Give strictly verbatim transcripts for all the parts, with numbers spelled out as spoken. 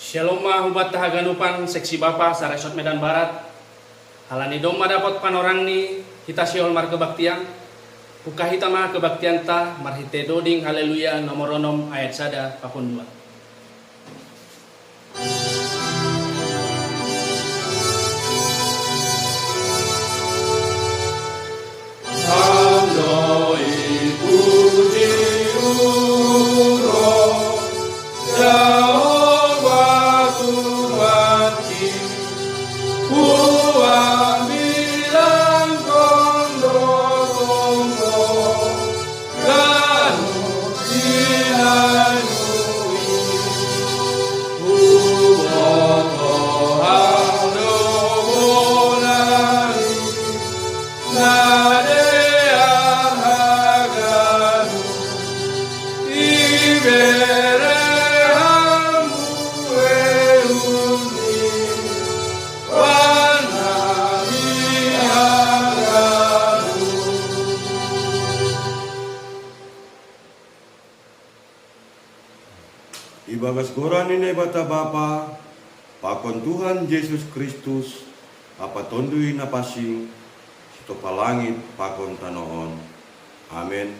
Shalom ma hubanta haganupan seksi Bapa sa-Resort Medan Barat. Halani domma dapot panorangni hita sihol markebaktian, pungka hita ma kebaktianta marhite doding Haleluya nomor onom ayat sada pakon dua. Andoi puji uro, Jahowa Tuhanki, kuambilan kondo kondo, ganu sinanui, uboto hando bonari, na dear haganu, ibere hamu eunni, wan nami haganu. Ibagas goran ni Naibata Bapa, pakon Tuhan Jesus Kristus, ampa Tonduy Napansing, sitopa langit pakon tano on. Amen.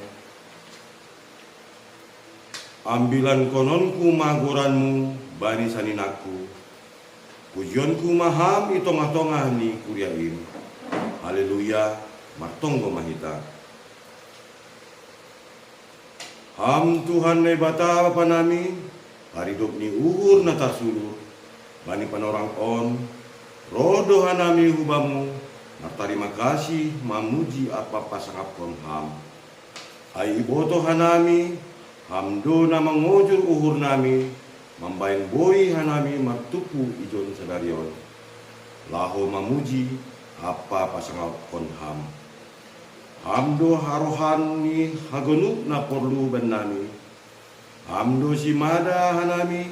Ambilankononku ma goranmu bani saninangku, pujionku ma ham i tongah-tongah ni kuria in. Haleluya, martonggo ma hita. Ham Tuhan Naibata Bapa nami, paridop ni uhur na tarsulur, bani panorang on, roh do hanami hu Bamu, martarima kasih mamuji ampa pasangapkon Ham. Ai iboto hanami, Ham do na mangojur uhur nami, mambahen boi hanami martumpu ijon sadari on, laho mamuji ampa pasangapkon Ham. Ham do harohan ni haganup na porlu bannami. Ham do simada hanami,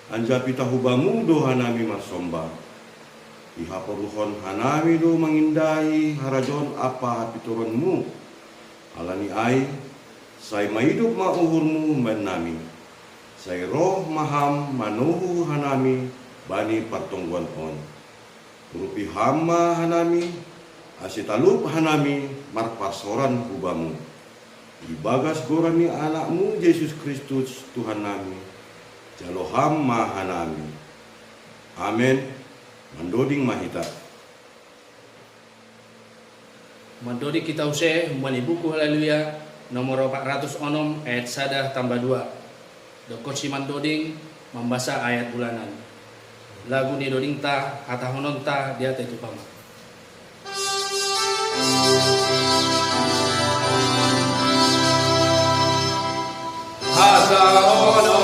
anjaha pitah hu Bamu do hanami marsomba. Ihaporluhon hanami do mangindahi harajaon ampa hapintoronMu. Halani ai, sai maidop ma uhurMu bannami. Sai roh ma Ham manohu hanami bani partonggoan on. Urupi Ham ma hanami, ase talup hanami marparsaoran hu Bamu. Ibagas goran ni AnakMu Jesus Kristus Tuhan nami, jalo Ham ma hanami. Amen. Mandoding ma hita. Mandoding hita use humbani buku Haleluya nomor opat ratus onom ayat sada tamba dua. Dokkon simandoding mambasa ayat bulanan. Lagu ni dodingta, hatahononta di atei tupama. Hata ono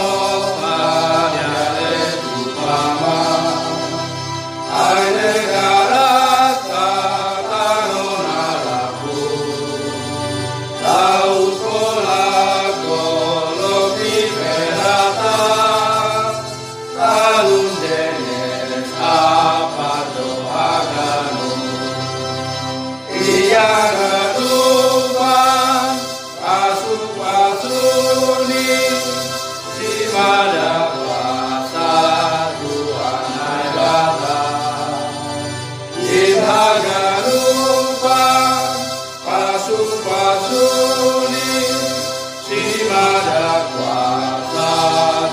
padiare tu pama, aine karata tano na lapu, tau kola kolo piperata, talun denes apa do haganu. Ia gadupa pasu-pasuni, simada kuasa Tuhan Naibata. Ia gadupa pasu-pasuni, simada kuasa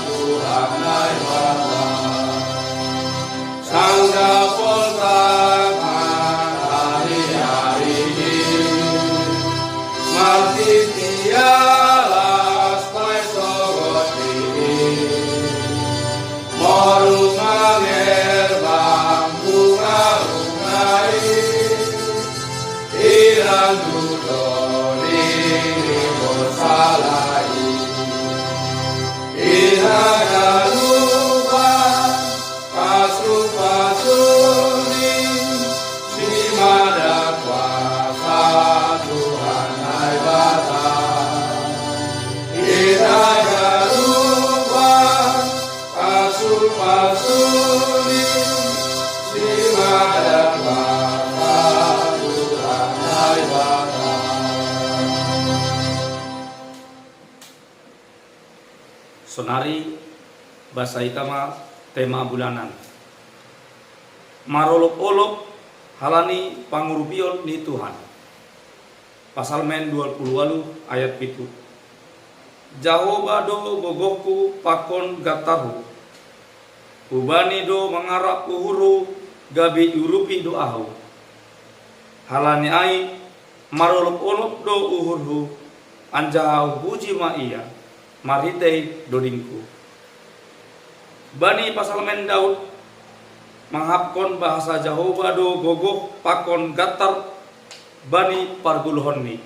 Tuhan Naibata. Sanggah poltak matahari-hari, mati tialas pai sogot ini. Moru manger bambu kaungai, iran dudo diri bosalai. Ina galupa pasu-pasuni, simada kuasa Tuhan Naibata. Ina galupa pasu-pasuni, simada kuasa Tuhan Naibata. Sonari, basa hita ma Tema bulanan. Marolop-olop halani pangurupion ni Tuhan. Pasalmen dua puluh walu ayat pitu. Jahowa do gogohku pakon gattarhu. Hubani do mangarap uhurhu gabe iurupi do ahu. Halani ai marolop-olop do uhurhu, anjaha hupuji ma ia marhitei dodingku. Bani pasalmen Daud manghapkon bahasa Jahowa do gogoh pakon gattar bani pargoluhonni.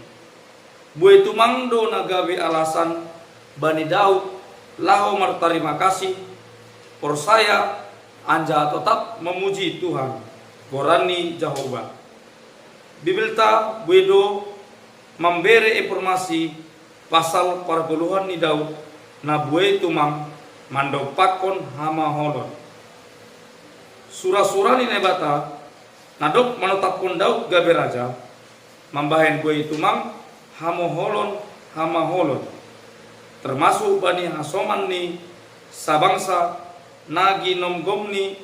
Buei tumang do na gabe alasan bani Daud laho martarima kasih, porsaya anjaha totap mamuji Tuhan, goran ni Jahowa. Bibelta buei do mambere informasi pasal pargoluhan ni Daud na buei tumang mandompakkon hamaholon. Sura-sura ni Naibata na dob manotapkon Daud gabe raja, mambahen buei tumang hamoholon-hamoholon, termasuk bani hasoman ni sabangsa na ginomgomni,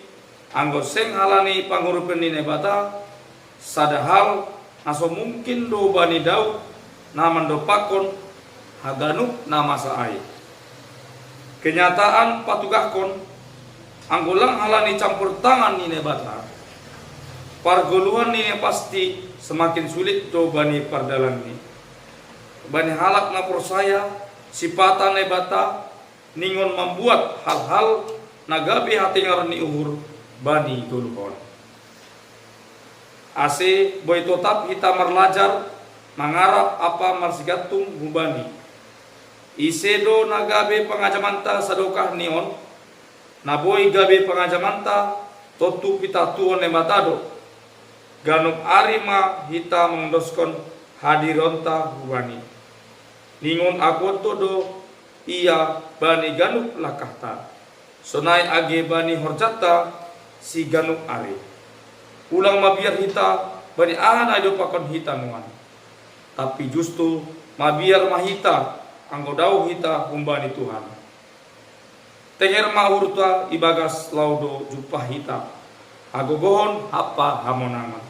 anggo seng halani pangurupion ni Naibata, sada hal na so mungkin do bani Daud na mandompakkon haganup na masa ai. Kenyataan patugahkon, anggo lang halani campur tangan ni Naibata, pargoluhan ni na pasti semakin sulit do bani pardalanni. Bani halak na porsaya, sipata Naibata ningon mambuat hal-hal na gabe hatengeron ni uhur bani goluh on. Ase boi totap hita marlajar, mangarap ampa marsigantung hu Bani. Ise do na gabe pangajamanta sadokah ni on? Na boi gabe pangajamanta tontu pitatuhon Naibata do. Ganup ari ma hita mangondoskon hadironta hu Bani. Ningon akuonta do Ia bani ganup langkahta, sonai age bani horjanta siganup ari. Ulang mabiar hita bani aha na idompakkon hita nuan. Tapi justu mabiar ma hita, anggo dao hita humbani Tuhan. Tenger ma uhurta ibagas laho do jumpah hita hagogohon ampa hamonangan.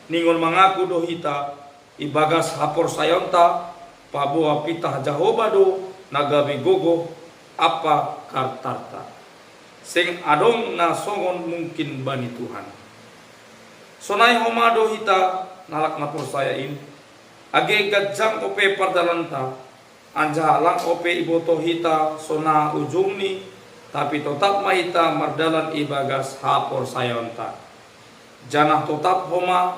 Ningon mangaku do hita ibagas haporsayaonta, paboa pitah Jahowa do na gabe gogoh ampa gattarta. Seng adong na songon mungkin bani Tuhan. Sonai homa do hita halak na porsaya in, age ganjang ope pardalanta, anjaha lang ope iboto hita sonang ujungni, tapi totap ma hita mardalan ibagas haporsayaonta. Janah totap homa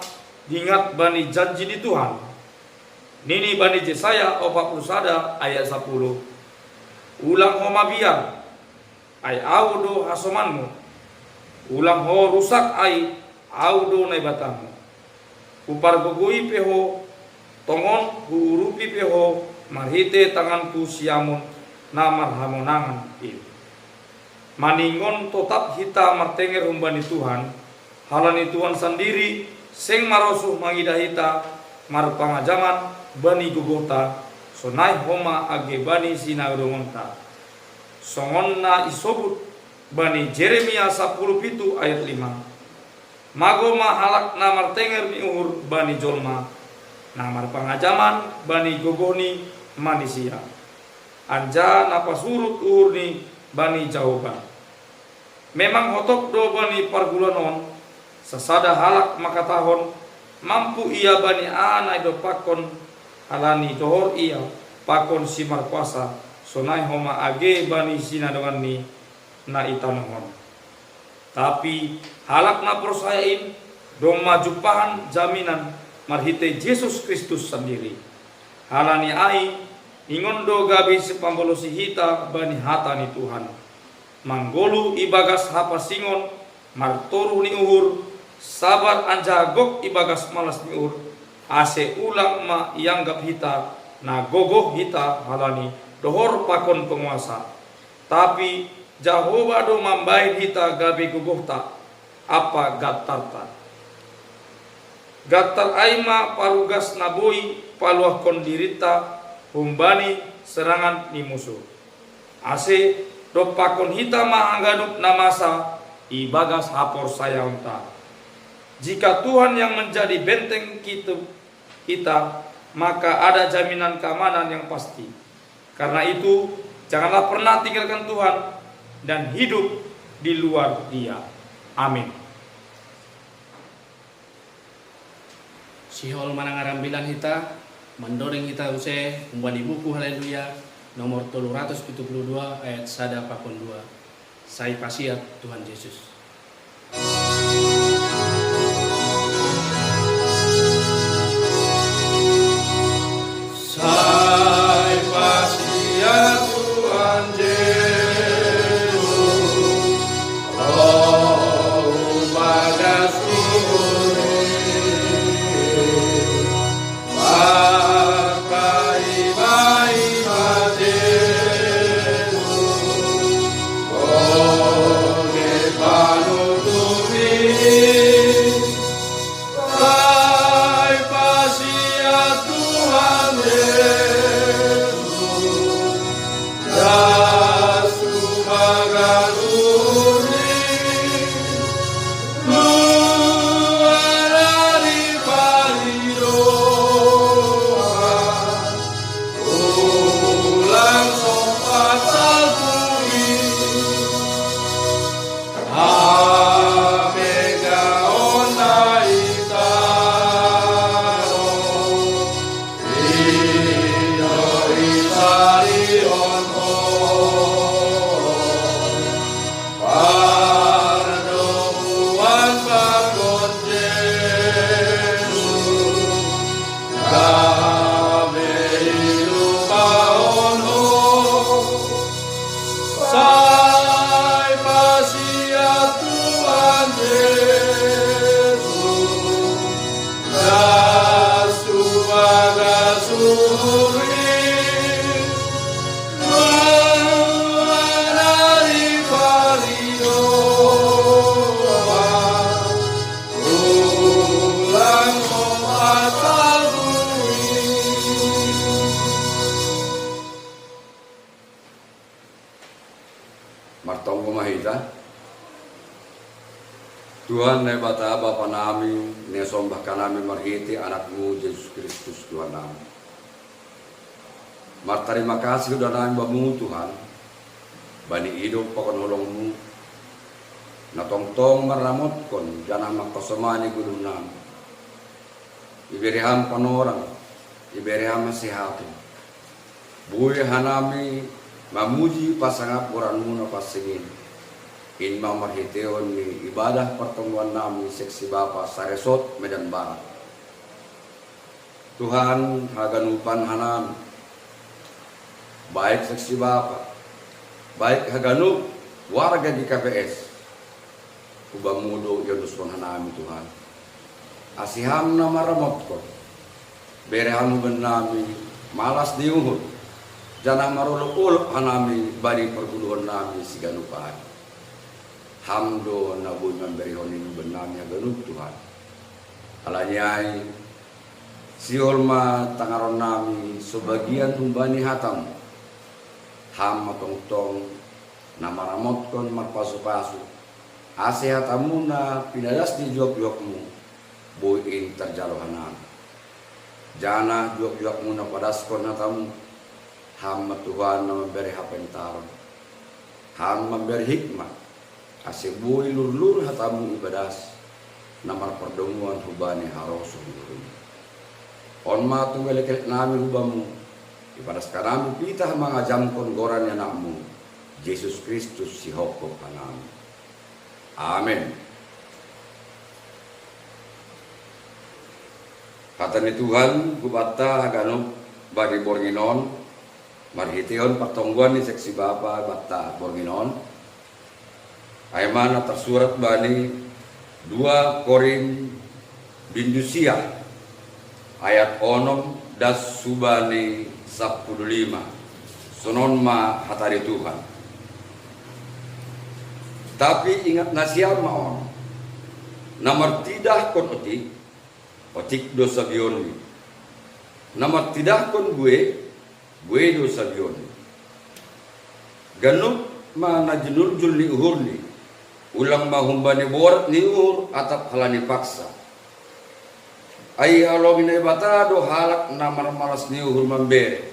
dingat bani janji ni Tuhan. Nini bani Jesaya opat puluh sada ayat sapuluh: Ulang ho mabiar, ai Ahu do hasomanmu. Ulang ho rusak, ai Ahu do Naibatamu. Hupargogoi pe ho, tongon huurupi pe ho marhitei tanganKu siamun na marhamonangan in. Maningon totap hita martenger humbani Tuhan, halani Tuhan sandiri seng marosuh mangidah hita marpangajaman bani gogohta, sonai homa age bani sinadongonta. Songon na isobut bani Jeremia sapuluh pitu ayat lima: Mago ma halak na martenger ni uhur bani jolma, na marpangajaman bani gogoh ni manisia, anjaha na pasurut uhurni bani Jahowa. Memang hotop do bani pargoluhan on, sasada halak mangkatahon, mampu ia bani aha na idompakkon, halani dohor ia pakon simarkuasa, sonai homa age bani sinadonganni na i tanoh on. Tapi halak na porsaya in domma jumpahan jaminan marhitei Jesus Kristus sandiri. Halani ai, ningon do gabe sipambalosi hita bani hata ni Tuhan. Manggoluh ibagas hapansingon, martoruh ni uhur, sabar anjaha gok ibagas malas ni uhur, ase ulang ma ianggap hita na gogoh hita halani dohor pakon penguasa. Tapi Jahowa do mambahen hita gabe gogohta ampa gattarta. Gattar ai ma parugas na boi paluahkon dirinta humbani serangan ni musuh. Ase Dob pakon hita ma haganup na masa ibagas haporsayaonta. Jika Tuhan yang menjadi benteng kita, kita, maka ada jaminan keamanan yang pasti. Karena itu, janganlah pernah tinggalkan Tuhan dan hidup di luar Dia. Amin. Sihol manang arambilan hita, mandoreng hita use humbani buku Haleluya nomor tolu ratus pitu puluh dua ayat sada pakon dua. Sai pasiat Tuhan Yesus. Sai pasiat Tuhan Yesus, roh bagas turi. Martonggo ma hita. Tuhan Naibata Bapa nami, na sombah hanami marhite Anakmu Jesus Kristus Tuhan nami. Martarima kasih do hanami Bamu Tuhan, bani idop pakon holongmu, na tongtong marramotkon janah mangkasomani goluhnami. Ibere Ham panorang, ibere Ham hasehaton. Boi hanami mamuji pasangap goranmu na pansing in. In ma marhitehon ni ibadah partonggoan nami seksi Bapa saresort Medan Barat. Tuhan, haganupan hanami, baik seksi Bapa, baik haganup warga G K P S, hu Bamu do iondoskon hanami Tuhan. Ase Ham na marramotkon, bere Ham hubannami malas ni uhur, janah marolopolop hanami bani parguluhonnami siganup ari. Ham do na boi mamberehon in hubannami haganup Tuhan. Alani ai, sihol ma tangaronnami so bagian humbani hatamu. Ham ma tongtong na maramotkon marpasupasu, ase hatamu na pinadas ni juakjuakmu boi in tarjalo hanami. Janah juakjuakmu na padaskon hatamu, Ham ma Tuhan na mambere hapentaron. Ham mambere hikmat, ase boi lurlur hatamu ibadas, na marpardomuan hubani harosuh ni uhurmu. On ma tunggal lekeleknami hu Bamu, ipadaskannami pitah mangajamkon goran ni Anakmu, Jesus Kristus sihophop hanami. Amen. Hata ni Tuhan hubanta haganup bani borngin on, marhitehon partonggoan ni seksi Bapa banta borngin on, ai ma na tarsurat bani dua Korin bindu sia ayat onom das hubani sampulu lima. Sonon ma hata ni Tuhan. Tapi ingat nasiam ma on: Na martidahkon otik, otik do sabionNi. Na martidahkon buei, buei do sabionNi. Ganup ma na jinurjul ni uhurni, ulang ma humbani borat ni uhur atap halani paksa. Ai halongi Naibata do halak na marmalas ni uhur mambere.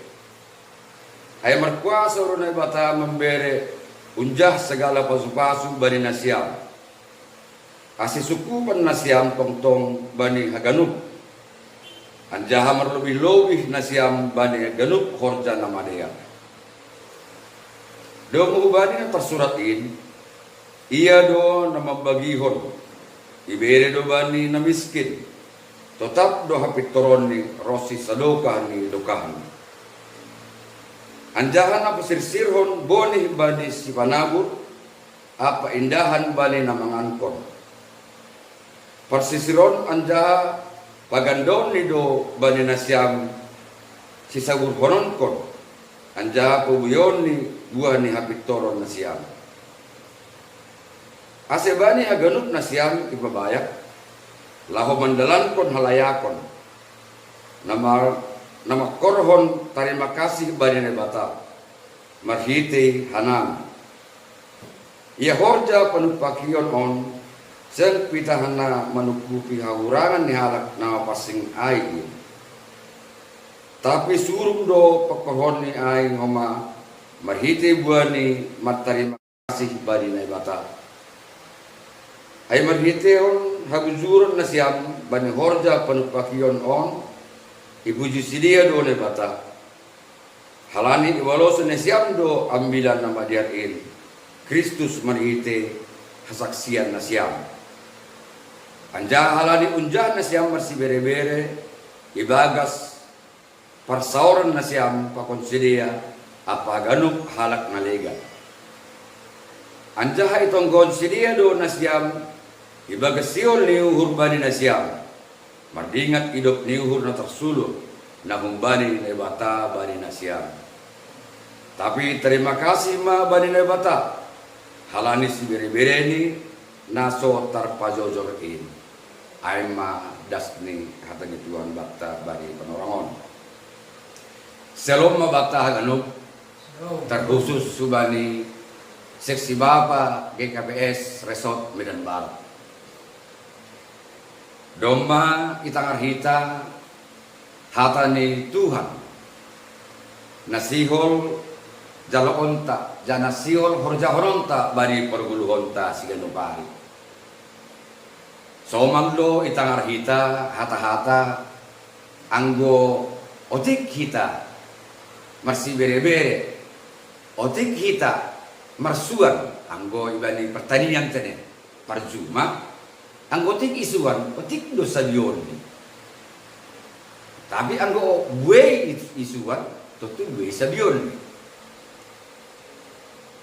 Ai markuasa do Naibata mambere unjah sagala pasu-pasu bani nasiam. Ase sukupan nasiam tongtong bani haganup, anjaha marlobih-lobih nasiam bani ganup horja na madear. Domu hubani na tarsurat in, Ia do na mambagihon, ibere do bani na miskin, totap do hapintoronni ronsi sadokah ni dokahni. Anjaha na pasirsirhon bonih bani sipanabur, ampa indahan bani na mangankon. Parsisiron anjaha pagandaonni do bani nasiam sisaburhononkon, anjaha pabueionni buah ni hapintoron nasiam. Ase bani haganup nasiam ipabayak, laho mandalankon halayakon, na mar-, na mangkorhon tarima kasih bani Naibata, marhitei hanami. Ia horja panumpakion on, seng pitahna manungkupi hahurangan ni halak na mapansing ai in. Tapi surung do pangkorhonni ai homa marhitei buani martarima kasih bani Naibata. Ai marhiteihon habujuron nasiam bani horja panumpakion on, ipuji sidea do Naibata. Halani ibalosi nasiam do Ambilan Namadear in, Kristus marhitei hasaksian nasiam. Anjaha halani unjah nasiam marsibere-bere ibagas parsaoran nasiam pakon sidea ampa ganup halak na legan. Anjaha itonggohon sidea do nasiam ibagas sihol ni uhur bani nasiam, mardingat idop ni uhur na tarsulur, na humbani Naibata bani nasiam. Tapi tarima kasih ma bani Naibata, halani sibere-bereni na so tarpajojor in. Ai ma das ni hata ni Tuhan banta bani panorang on. Syalom ma banta haganup, terkhusus hubani seksi bapa G K P S Resort Medan Barat. Domma itangar hita hata ni Tuhan, na sihol jaloonta, janah sihol horjahononta bani pargoluhonta siganup ari. Somal do itangar hita hata-hata, anggo otik hita marsibere-bere, otik hita marsuan, anggo ibani pertanian tene, parjuma, anggo otik isuan, otik do sabionni. Tapi anggo buei is-, isuan, tontu buei sabionni.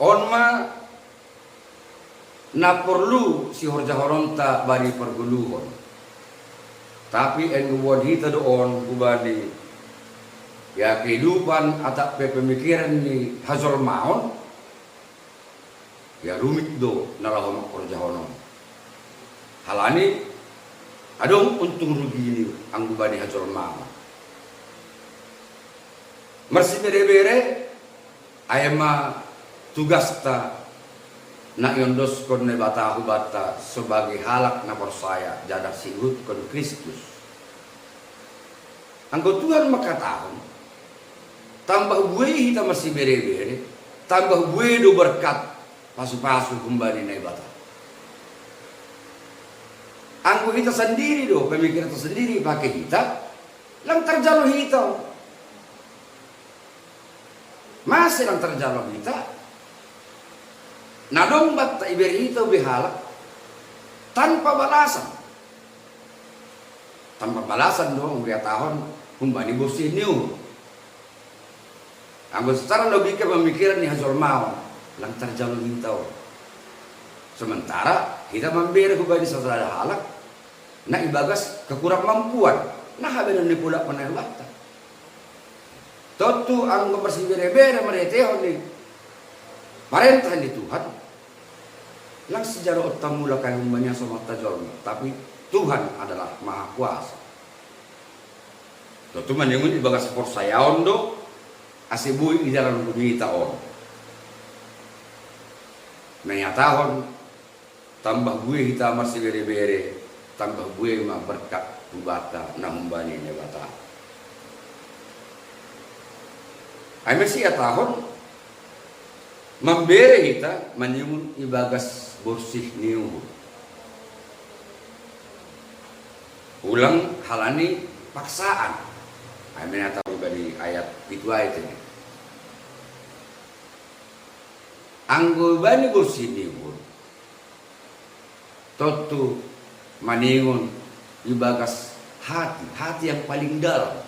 On ma na porlu sihorjahononta bani pargoluhon. Tapi enggo boan hita do on hubani, ya, kehidupan atap pe pemikiran ni hajolmaon, ya, rumit do na laho mangkorjahon on. Halani adong untung rugini anggo bani hajolmaon. Marsibere-bere, ai ma tugasta na iondoskon Naibata hubanta sebagai halak na porsaya, janah siihutkon Kristus. Anggo Tuhan mangkatahon, tambah buei hita marsibere-bere, tambah buei do berkat pasu-pasu humbani Naibata. Anggo hita sandiri do, pemikiranta sandiri ipake hita, lang tarjalo hita. Mase lang tarjalo hita? Na dong banta ibere hita be halak tanpa balasan. Tanpa balasan do, anggo ihatahon humbani borsih ni uhur. Anggo secara logika pemikiran ni hajolmaon, lang tarjalo hita on. Sementara hita mambere hubani sasada halak na ibagas kekurang mampuan, na habenon ni pula panai banta. Tontu anggo marsibere-bere marhiteihon ni parentah ni Tuhan, lang sijaloonta mulak ai humbani hasomanta jolma, tapi Tuhan adalah Maha Kuasa. Tontu maningon ibagas porsayaon do, ase boi idalan rumita on. Naiatahon tambah bue hita marsibere-bere, tambah bue ma berkat hubanta na humbani Naibata. Ai masiatahon mambere hita maningon ibagas borsih ni uhur. Ulang halani paksaan. Ai masiatahon bani ayat pitu ai tene. Anggo bani borsih ni uhur, tontu maningon ibagas hati, hati yang paling dalam.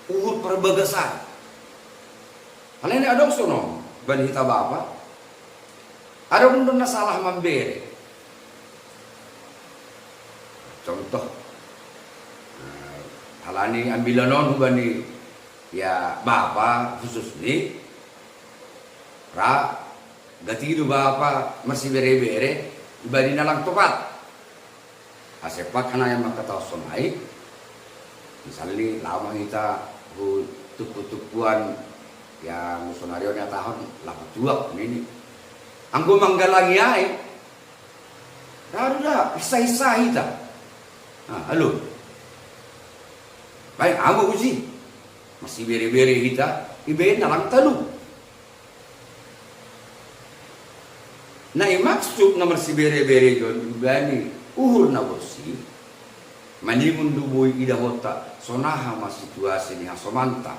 Uhur parbagasan. Halani adong sonon bani hita bapa, adong do na salah mambere. Contoh, eh, halani ambilan on hubani ia bapa khusus ni, ra gati do bapa marsibere-bere, ibani na lang topat. Ase pat hanaya mangkatahon sonai, misalni laho ma hita hu tumpu-tumpuan, ia sonari on iatahon laho tuak nini. Anggo manggalangi ai, ra do da, isa-isa hita. Ah, alo. Baik, amu uji. Marsibere-bere hita, ibaen na lang talu. Na imaksud na marsibere-bere on ibani uhur na borsih, maningon do boi idahonta sonaha ma situasi ni hasomanta.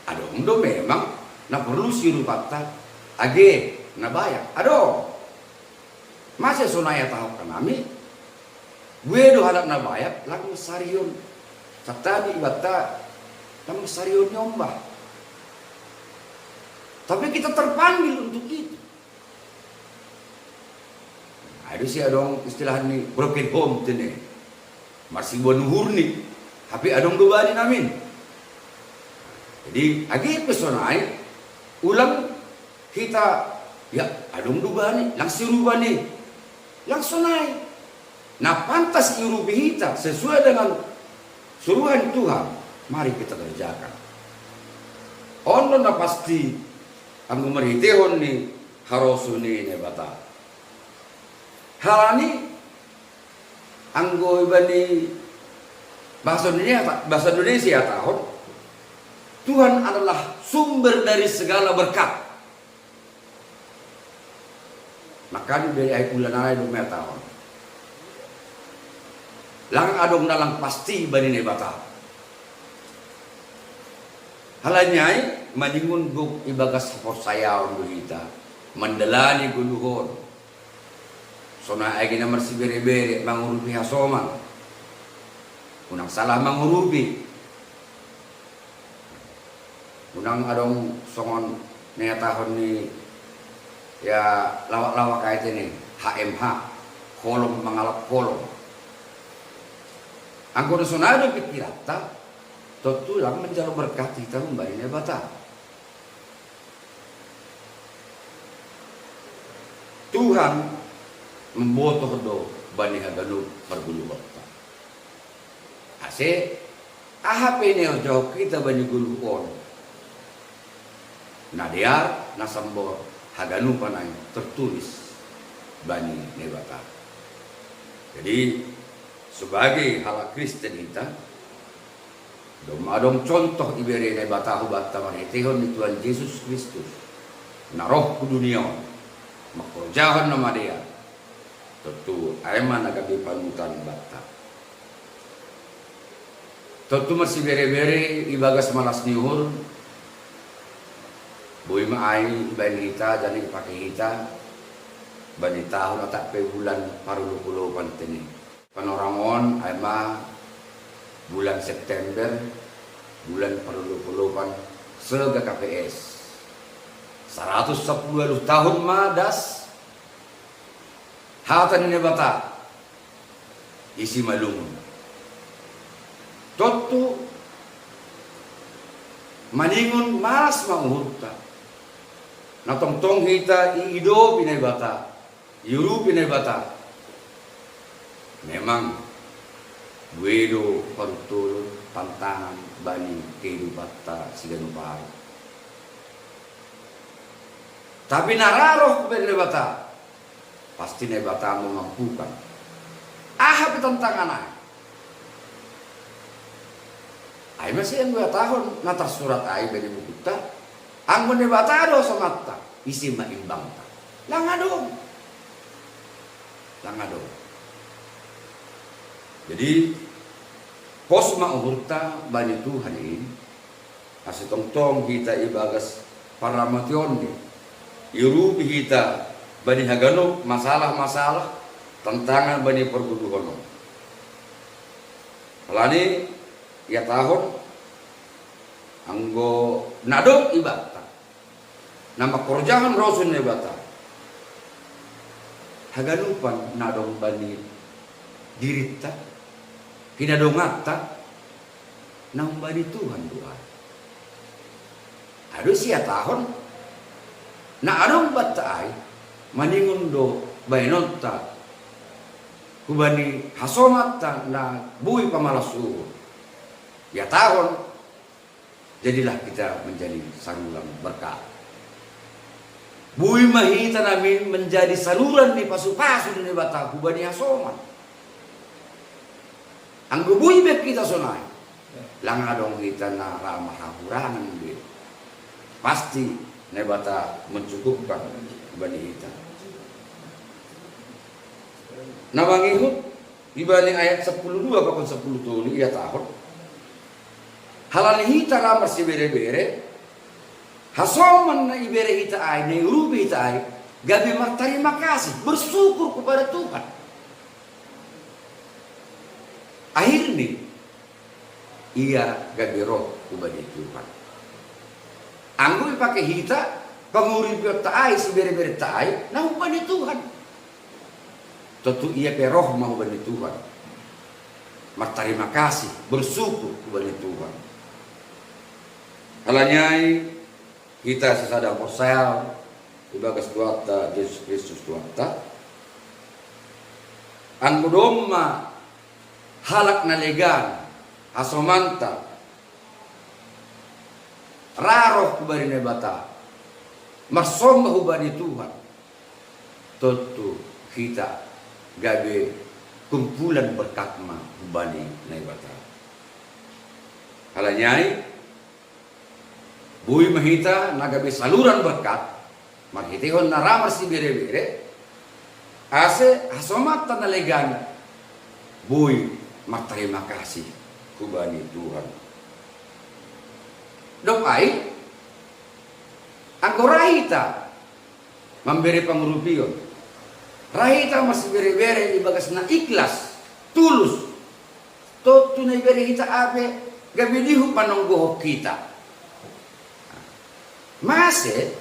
Adong do memang na porlu siurupanta age na bayak. Adong. Mase sonai iatahon hanami, bue do halak na bayak lang marsarihon. Santabi ibanta lang marsarihon niombah. Tapi kita terpanggil untuk itu. Ai do ise adong istilah ni broken home tene. Marsiboan uhurni, hape adong do bani namin. Jadi age pe sonai, ulang hita, ia adong do bani, lang siurupi ni, lang sonai. Na pantas iurupi hita sesuai dengan suruhan Tuhan, mari kita kerjakan. On do na pasti anggo marhiteihon ni harosuh ni Naibata. Halani anggo ibani bahasa Indonesia, bahasa Indonesia iatahon, Tuhan adalah sumber dari segala berkat. Makana di ai ulanan ai do iatahon, lang adong na lang pasti bani Naibata. Halani ai maningon gok ibagas haporsayaon do hita mandalani goluh on. Sonai age na marsibere-bere mangurupi hasoman, unang salah mangurupi. Unang adong songon na iatahon ni ia lawak-lawak ai tene, H M H, holong mangalap holong. Anggo na sonai do pikiranta, tontu lang manjalo berkat hita humbani Naibata. Tuhan mambotoh do bani haganup pargoluhanta. Ase aha pe na iarjahon hita bani goluh on, na dear, na sambor, haganupan ai tertulis bani Naibata. Jadi sebagai halak Kristen hita, domma adong contoh ibere Naibata hubanta marhiteihon ni Tuhan Jesus Kristus, na roh hu dunia on, mangkorjahon na madear, tontu ai ma na gabe panutan banta. Tontu marsibere-bere ibagas malas ni uhur, boi ma ai ibaen hita, janah ipake hita bani tahun atap pe bulan parolopolopan tene. Panorang on ai ma bulan September, bulan parolopolopan, sega K P S. Saratus sampulu ualuh tahun ma das hata ni Naibata i Simalungun. Tontu maningon malas ma uhurta, na tongtong hita iidopi Naibata, iurupi Naibata. Memang bue do paruntolon, tantangan bani kehidupanta siganup ari. Tapi na ra roh hubani Naibata, pasti Naibata mamampukan. Aha pe tantangan ai? Ai masi anggo ihatahon na tarsurat ai bani bukutta, anggo Naibata do hasomanta, ise ma imbangta? Lang adong. Lang adong. Jadi, pos ma uhurta bani Tuhan i, ase tongtong hita ibagas paramateonni, iurupi hita bani haganup masalah-masalah, tantangan bani pargoluhon on. Alani ihatahon, anggo na adong ibanta na mangkorjahon rosul ni Naibata, haganupan na adong bani dirinta, hinadonganta, na humbani Tuhan do ai. Ai do sihatahon, na adong banta ai, maningon do bahenonta hubani hasomanta na boi pamalas uhur. Ihatahon, jadilah kita menjadi saluran berkat. Boi ma hita na menjadi saluran ni pasupasu ni Naibata hubani hasoman. Anggo boi be hita sonai, lang adong hita na ra marhahurangan be. Pasti Naibata mencukupkan bani hita. Na mangihut, ibani ayat sampulu dua pakon sampulu tolu ihatahon, halani hita ra marsiberebere, hasoman na ibere hita ai, na iurupi hita ai, gabe martarima kasih, bersyukur kepada Tuhan. Akhirni ia gabe roh hubani Tuhan. Anggo ipake hita, panguripionta ai, sibereberenta ai, na hubani Tuhan. Tontu ia pe roh ma hubani Tuhan, martarima kasih, bersyukur hubani Tuhan. Halani ai, hita sisada porsaya ibagas Tuhanta Jesus Kristus Tuhanta, anggo domma halak na legan hasomanta ra roh hubani Naibata, marsomba hubani Tuhan, tontu hita gabe kumpulan berkat ma hubani Naibata. Halani ai, boi ma hita na gabe saluran berkat, marhiteihon na ra marsiberebere, ase hasomanta na legan boi martarima kasih hubani Tuhan. Dob ai, anggo ra hita mambere pangurupion, ra hita marsiberebere ibagas na ikhlas, tulus, tontu na ibere hita ape gabe dihut manonggohon hita. Mase,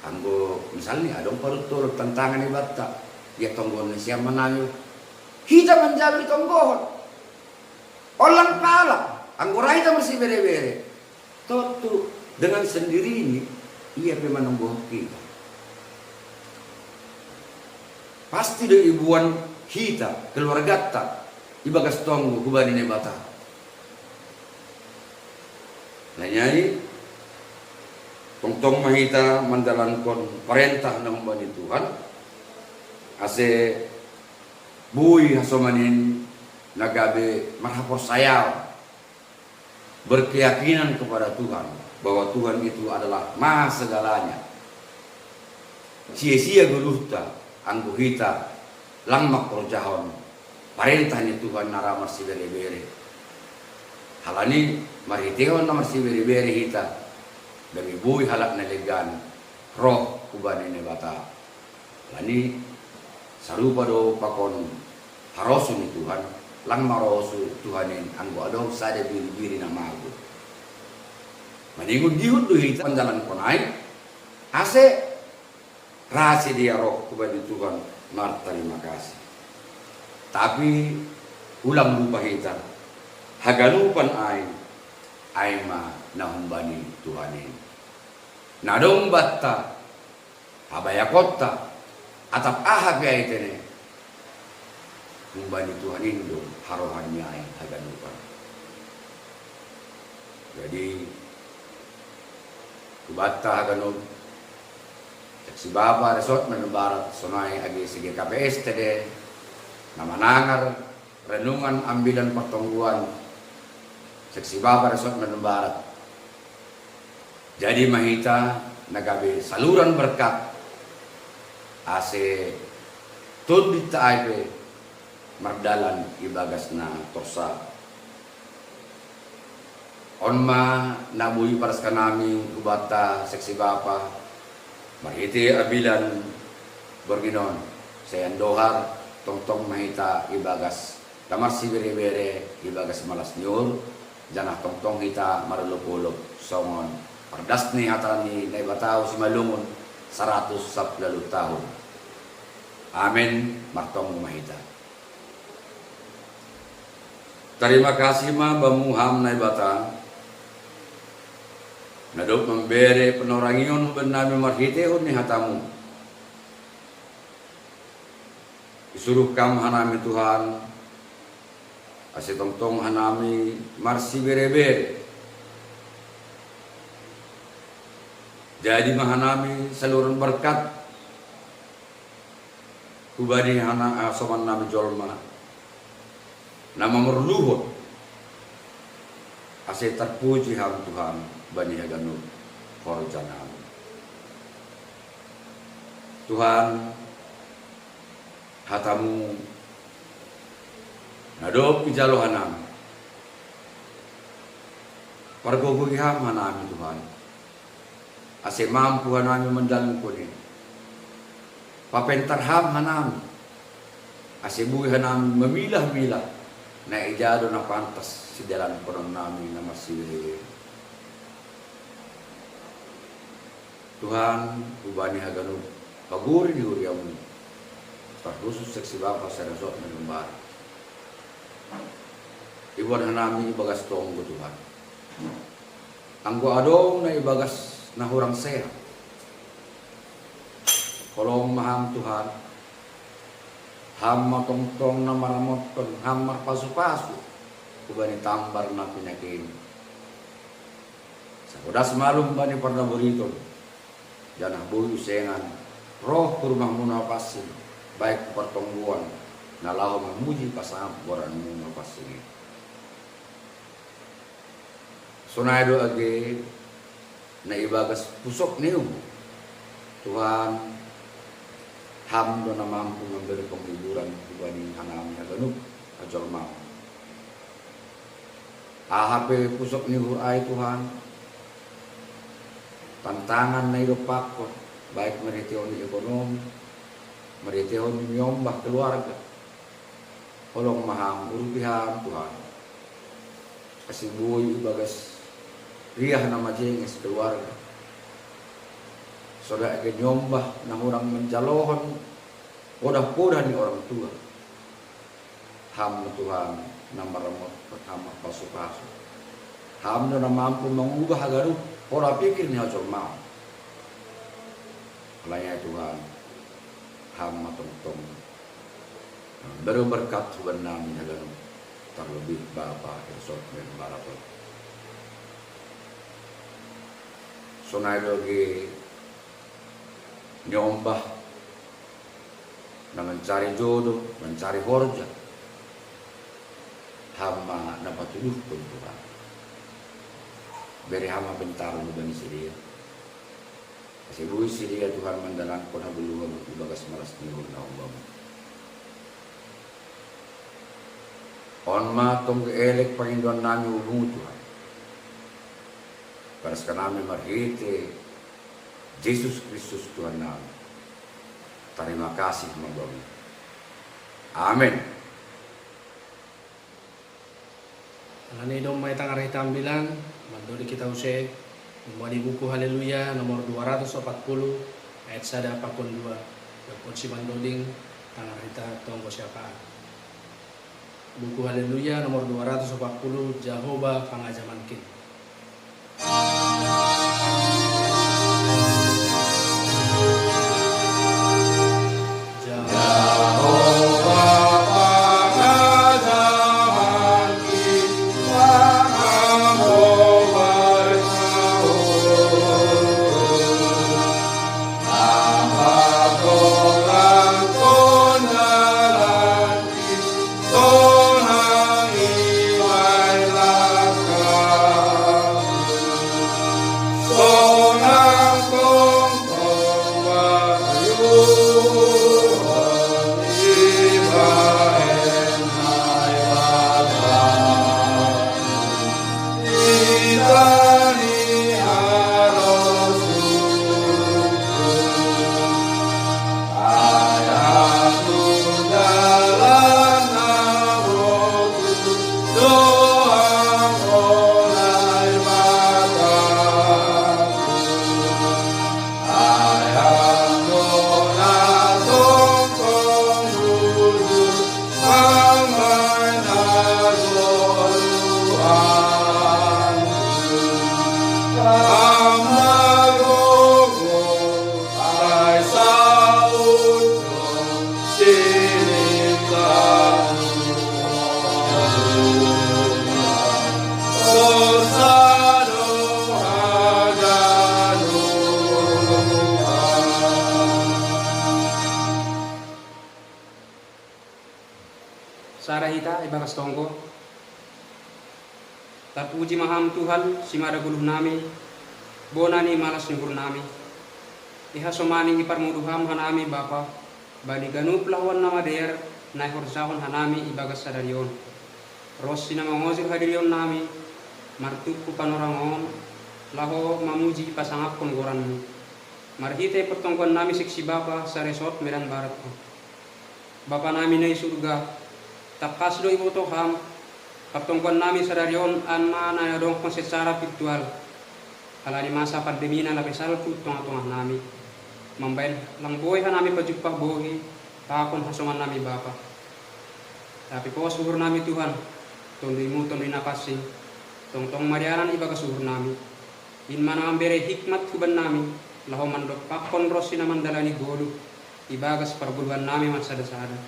anggo misalni adong parutolon tantangan ibanta, ia tonggohon ni sian manami, hita manjalo ditonggohon. Olang pala, anggo ra hita marsiberebere, tontu dengan sendirinya ia pe manonggohon hita. Pasti do iboan hita, keluarganta, ibagas tonggo hubani Naibata. Halani ai, tongtong ma hita mandalankon parentah na hubani Tuhan, ase boi hasoman in na gabe marhaporsayaon, berkeyakinan kepada Tuhan, bahwa Tuhan itu adalah maha segalanya. Sia-sia goluhta, anggo hita lang mangkorjahon parentah ni Tuhan na ra marsiberebere. Halani marhiteihon na marsiberebere hita, gabe boi halak na legan roh hubani Naibata. Halani sarupa do pakon harosuh ni Tuhan, lang marosuh Tuhan in anggo adong sada biri-biri na mago. Maningon dihut do hita mandalankon ai, ase ra sidea roh hubani Tuhan martarima kasih. Tapi ulang lupa hita, haganupan ai, ai ma na humbani Tuhan in. Na adong banta, habayakonta, atap aha pe ai tene, humbani Tuhan in do harohanni ai haganupan. Jadi, hubanta haganup, Seksi Bapa Resort Medan Barat, sonai age seksi K P S T D, na manangar renungan ambilan pertonggoan Seksi Bapa Resort Medan Barat. Jadi ma hita na gabe saluran berkat, ase tondinta ai pe mardalan ibagas na torsa. On ma na boi paraskan nami hubanta Seksi Bapa, marhite ambilan borngin on, sai andohar tongtong ma hita ibagas na marsibere-bere ibagas malas ni uhur, janah tongtong hita marolop-olop songon pardas ni hata ni Naibata simalungun saratus sampulu ualuh tahun. Amen. Martonggo ma hita. Tarima kasih ma Bamu Ham Naibata, na dob mambere panorangion hubannami marhitehon ni hataMu. Isuruh Kam hanami Tuhan, ase tongtong hanami marsibere-bere. Jadi ma hanami saluran berkat hubani hana, ah, somannami jolma na mamorluhon, ase tarpuji Ham Tuhan bani haganup horjanami. Tuhan, hataMu na dob ijalo hanami, pargogohi Ham hanami Tuhan, ase mampu hanami mandalanhon i. Papentar Ham hanami, ase boi hanami mamilah-milah na ija do na pantas sidalanhononnami na marsibere-bere. Tuhan, hubani haganup pagori ni huria-Mu, tarhusus Seksi Bapa Resort Medan Barat, iboan hanami ibagas tonggo Tuhan. Anggo adong na ibagas na hurang sehat, holong ma Ham Tuhan. Ham ma tongtong na maramotkon, Ham marpasu-pasu hubani tambar na pinakeiMu. Sai podas malum bani parnaboriton, janah boi usengan roh hu rumah-Mu na pansing, baik hu partonggoan, na laho mamuji pasangap goran-Mu na pansing i. Sonai do age na ibagas pusok ni uhur. Tuhan, Ham do na mampu mambere penghiburan hubani hanami haganup hajolmaon. Aha pe pusok ni uhur ai Tuhan, tantangan na idompakkon, baik marhitehon ni ekonomi, marhitehon ni niombah keluarga, holong ma Ham, urupi Ham Tuhan, ase boi ibagas riah na majenges keluarga, sonai age niombah na hurang manjalohon podah-podah ni orang tua. Ham ma Tuhan na maramotkon, Ham marpasu-pasu. Ham do na mampu mangubah haganup pola pikir ni hajolmaon. Alai ai Tuhan, Ham ma tongtong mambere berkat hubannami haganup, tarlebih Bapa Resort Medan Barat on. Sonai do age niombah na mancari jodoh, mancari horja, Ham ma na patuduhkon Tuhan. Bere Ham ma pintarMu bani sidea, ase boi sidea Tuhan mandalanhon hagoluhon ibagas malas ni uhur na humbamu. On ma tonggo elek pangindoannami hu-Mu Tuhan, paraskan nami marhite Jesus Kristus Tuhannami. Tarima kasih ma Bamu. Amen. Alani i domma i tangar hita ambilan, mandoding hita use, humbani buku Haleluya nomor dua ratus opat puluh, ayat sada pakon dua, dob on simandoding tangar hita tonggo siapaan. Buku Haleluya nomor dua ratus opat puluh, Jahowa pangajamankin. Ita ibagas tonggo. Tarpuji ma Ham Tuhan, simada goluh nami, bona ni malas ni uhur nami. Ihasomani iparmudu Ham hanami Bapa, bani ganup lahoan na madear, na ihorjahon hanami ibagas sadari on. Ronsi na mangojur hadirion nami, martumpu panorang on, laho mamuji pasangapkon goranMu. Marhite partonggoan nami seksi Bapa, saresort Medan Barat on. Bapa nami na i surga, tangkas do iboto Ham, partonggoan nami sadari on an ma na niadongkon secara virtual, halani masa pandemi na lape salpu tongah-tongah nami. Mambahen lang boi hanami pajumpah bohi, pakon hasoman nami Bapa. Tapi pos uhur nami Tuhan, TondiMu Tondi na pansing, tongtong marianan ibagas uhur nami. In ma na mambere hikmat huban nami, laho mandompakkon ronsi na mandalani goluh, ibagas pargoluhan nami marsada-sada.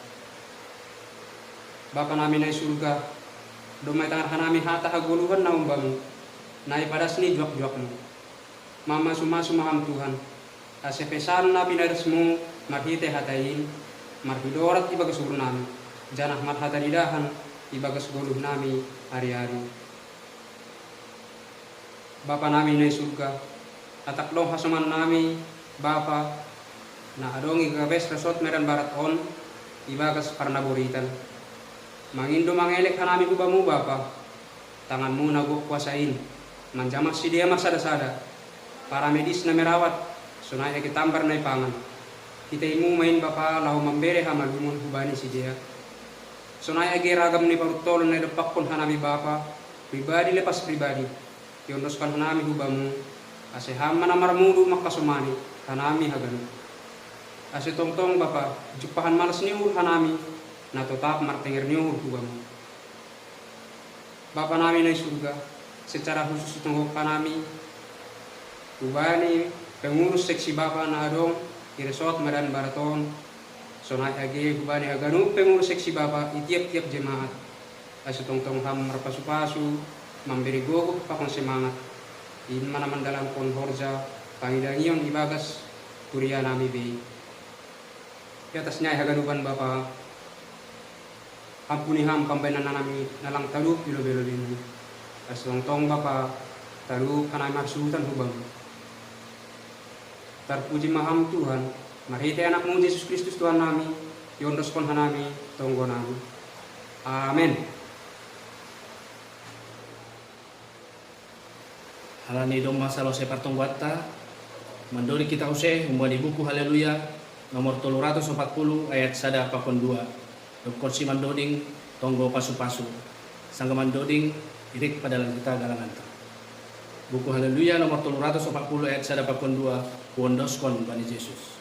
Bapa nami na i surga, domma itangar hanami hata hagoluhan na umbaMu, na ipadas ni juak-juakMu. Mamasu-masu ma Ham Tuhan, ase pesan na pinadasMu marhite hata in, marhidorat ibagas uhur nami, janah marhata ni dahan ibagas goluh nami ari-ari. Bapa nami na i surga, atap dong hasoman nami, Bapa, na adong i gabes resort Medan Barat on, ibagas parnaboritan. Mangindo mangelek hanami hubaMu Bapa, tanganMu na gok kuasa in, manjamah sidea marsada-sada, para medis na merawat, sonai age tambar na ipangan. HiteiMu ma in Bapa laho mambere hamalumon hubani sidea. Sonai age ragam ni paruntolon na idompakkon hanami Bapa, pribadi lepas pribadi, iondoskon hanami hubaMu, ase Ham ma na marmudu manghasomani hanami haganup. Ase tongtong Bapa, jumpahan malas ni uhur hanami, na totap martenger ni uhur hubaMu. Bapa nami na i surga, secara khusus itonggohon hanami hubani pengurus seksi Bapa na adong i resort Medan Barat on, sonai age hubani haganup pengurus seksi Bapa i tiap-tiap jemaat. Ase tongtong Ham marpasu-pasu, mambere gogoh pakon semangat. In ma na mandalankon horja pangidangion ibagas kuria nami be. I atas ni ai haganupan Bapa, ampuni Ham pambahenan nami na lang talup i lobei-lobeiMu. Ase tongtong Bapa, talup hanami marsuhuton hubaMu. Tarpuji ma Ham Tuhan, marhite AnakMu Jesus Kristus Tuhan nami, iondoskon hanami tonggo nami. Amen. Halani domma salose partonggoanta, mandoding hita use humbani buku Haleluya, nomor tolu ratus ompat puluh ayat sada pakon dua. Dob konsi mandoding, tonggo pasu-pasu. Sanggah mandoding, irik padalan hita galanganta. Buku Haleluya nomor tolu ratus ompat puluh ayat sada pakon dua, huondoskon bani Jesus.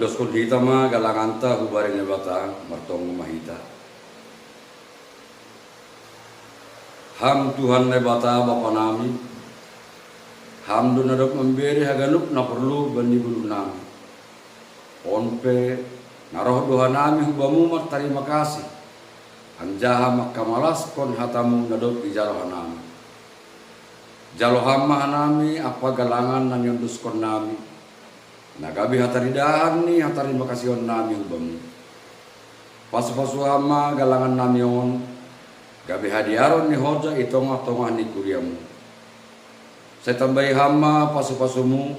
Doskon hita ma galanganta hubari Naibata, martonggo ma hita. Ham Tuhan Naibata Bapa nami, Ham do na dob mambere haganup na porlu bani bulung nami. On pe, na roh do hanami hu Bamu martarima kasih, anjaha mangkamalaskon hataMu na dob ijalo hanami. Jalo Ham ma hanami ampa galangan na niondoskon nami, na gabe hataridahan ni hatarima kasihon nami hu Bamu. Pasu-pasu Ham ma galangan nami on, gabe hadearon ni horja i tongah-tongah ni kuriaMu. Sai tambai Ham ma pasu-pasuMu,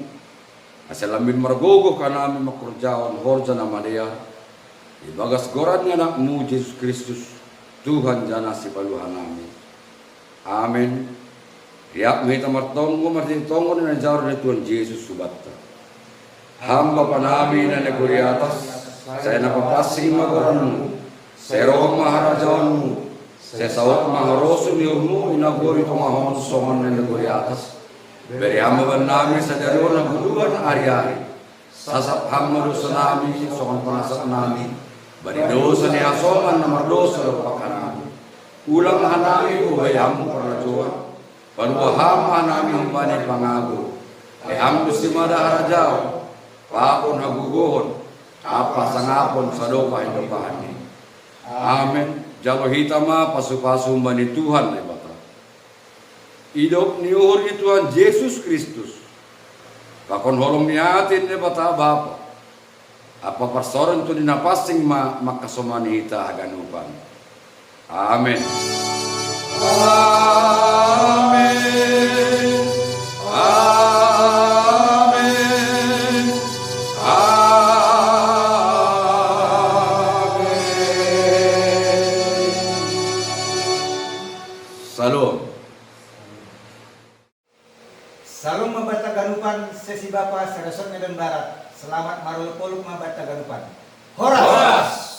ase lambin margogoh hanami mangkorjahon horja na madear, ibagas goran ni AnakMu Jesus Kristus, Tuhan janah Sipalua hanami. Amen. Riap ma hita martonggo marhitei tonggo na nijalo ni Tuhan Jesus hubanta. Ham Bapa nami na nagori atas, sai na papansing ma goranMu, sai roh ma harajaonMu, sai saut ma harosuh ni uhurMu i nagori tongah on songon na nagori atas. Bere Ham ma bannami sadari on hangoluan ari-ari. Sasap Ham ma dousa nami songon pangasap nami bani dousa ni hasoman na mardosa dompak hanami. Ulang hanami hubahen Ham parlajouan, palua Ham hanami humbani pangago. Ai Ham do simada harajaon, pakon, hagogohon, ampa hasangapon sadopah-dopahni. Amen. Jalo hita ma pasu-pasu humbani Tuhan Naibata. Idop ni uhur ni Tuhan Jesus Kristus, pakon holong ni ate ni Naibata Bapa, ampa parsaoran ni Tondi Napansing ma mangkasomani hita haganupan. Amen. Amen. Amen. Amen. Shalom. Shalom ma banta haganupan, sesi Bapa, sesi Donbarat. Selamat marolop-olop ma banta haganupan. Horas! Horas!